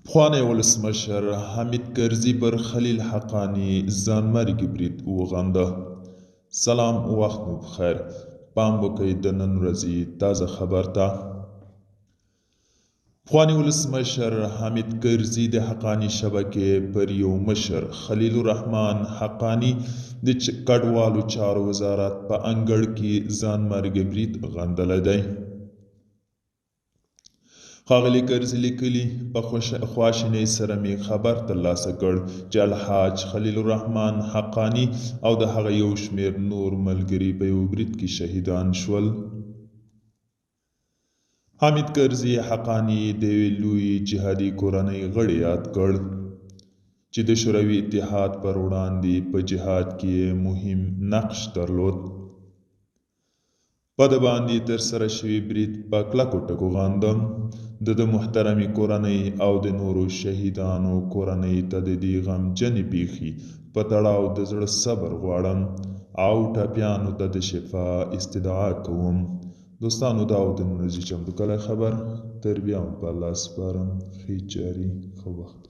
پخوانی ولسمشر حامد کرزي پر خلیل حقاني ځانمرګي برید وغنده. سلام وخت مو پخیر. پام وکړئ د نن ورځې تازه خبر ته. پخواني ولسمشر حامد کرزي د حقاني شبکې پر یو مشر خلیل الرحمن حقاني د کډوالو چارو وزارت په انګړ کې ځانمرګی برید غندلی دی. ښاغلي کرزي لیکلي، په خواشینۍ سره مې خبر ترلاسه کړ چې الحاج خلیل الرحمن حقاني او د هغه یو شمېر نور ملګري په یوه برید کې شهیدان شول. حامد کرزي حقاني د یوې لویې جهادي کورنۍ غړی یاد کړ چې د شوروي اتحاد پر وړاندې په جهاد کې یې مهم نقش درلود. په ده باندې ترسره شوی برید په کلکو ټکو غندم. د ده محترمې کورنۍ او د نورو شهیدانو کورنۍ ته د دې غمجنې پېښې په تړاو د زړه صبر غواړم او ټپیانو ته د شفا استدعا کوم. دوستانو دا و د نن ورځې چمتو کړی خبر. تر بیا مو په الله سپارم. ښې چارې، ښه وخت.